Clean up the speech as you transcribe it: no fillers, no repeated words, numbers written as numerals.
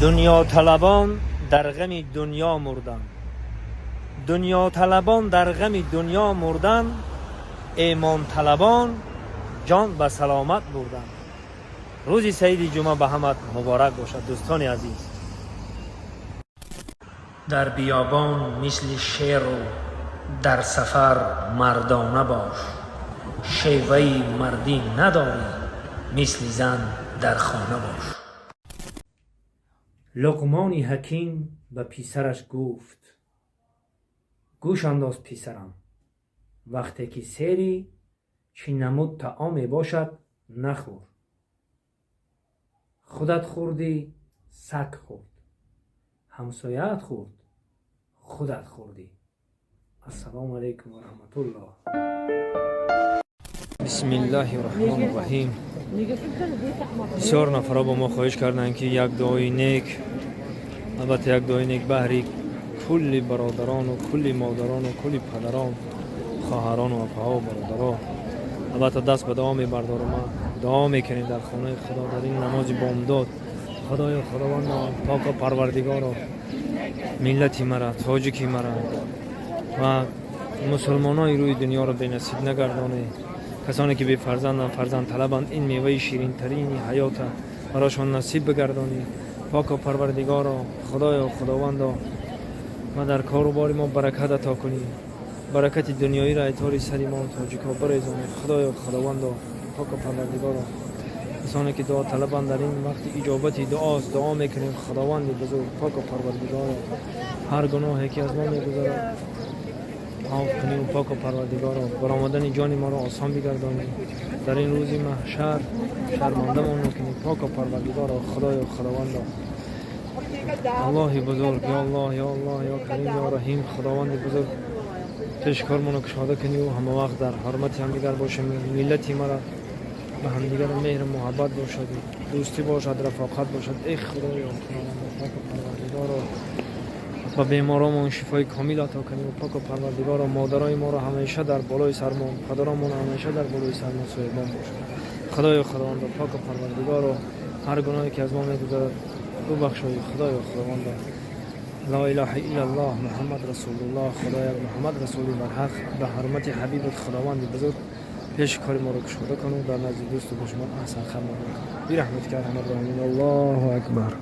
Дунёталабон дар ғами дунё мурданд, дунёталабон дар ғами дунё мурданд, эмонталабон ҷон ба саломат бурданд. Рӯзи саиди ҷумъа ба ҳамат муборак бошад, дӯстони азиз. Дар биёбон мисли шеру дар сафар мардона бош, шеваи мардӣ надорӣ, мисли зан дар хона бош. Луқмони ҳаким ба писараш гуфт: «Гӯш андоз, писарам, вақте ки серӣ, чӣ намуд таоме бошад, нахӯр. Худат хӯрдӣ, саг хӯрд, ҳамсояат хӯрд, худат хӯрдӣ». Ассалому алайкум ва раҳматуллоҳ. Бисмиллаҳи раҳмони раҳим. Бисёр нафарҳо ба мо хоҳиш карданд, ки як дуои нек, албатта, як дуои нек баҳри кулли бародарону кулли модарону кулли падарон, хоҳарону апаҳо, бародаро. Албатта, даст ба дуо мебардорам. Дуо мекунем дар хонаи Худо, дар ин намози бомдод. Худоё, Худовандо, Пока Парвардигоро, миллати мара, тоҷики мара ва мусулмонои рӯи дунёро бенасиб нагардонӣ. Касоне ки бефарзанданд, фарзанд талабанд, ин меваи ширинтарини ҳаёта барошон насиб бигардонӣ. Поко Парвардигоро, Худоё, Худовандо, ва дар кору бори мо баракат ато кунӣ, баракати дунёиро айтори сари мо, тоҷикҳо, барезонӣ. Худоё, Худовандо, Поко Парвардигоро, касоне ки дуо талабанд, дар ин вақти иҷобати дуост, дуо мекунем. Худованди бузург, Поко Парвардигоро, ҳар гуноҳе ки аз мо мегузарад, афв кунӣ. Поко Парвардигоро, баромадани ҷони моро осон бигардонӣ, дар ин рӯзи маҳшар шармандамон накунӣ. Поко Парвардигоро, Худоё, Худовандо, Аллоҳи бузург, ё Аллоҳ, ё Аллоҳ, ё Карим, ё Раҳим, Худованди бузург, пеши кормонро кушода кунӣ, ҳама вақт дар ҳурмати ҳамдигар бошем, миллати мара ба ҳамдигар меҳру муҳаббат бошад, дӯстӣ бошад, рафоқат бошад. Эй Худоё, Худовандо, Поку Парвардигоро, ба беморомон шифои комил ато кунӣ. Поку Парвардигоро, модарои моро ҳамеша дар болои сармон, падаромон ҳамеша дар болои сармон соҳибон бошад. Худоё, Худовандо, Поку Парвардигоро, ҳар гуноҳе ки аз мо мегузарад, бубахшоӣ. Худоё, Худовандо, ла илаҳа иллаллоҳ, Муҳаммад расулуллоҳ, Худоя, Муҳаммад расули барҳақ, ба ҳурмати ҳабибат, Худованди бузург, пеши кори моро кушода куну дар назди дӯсту душман аҳсан хабар бирахматика арҳамар роҳимин. Аллоҳу акбар.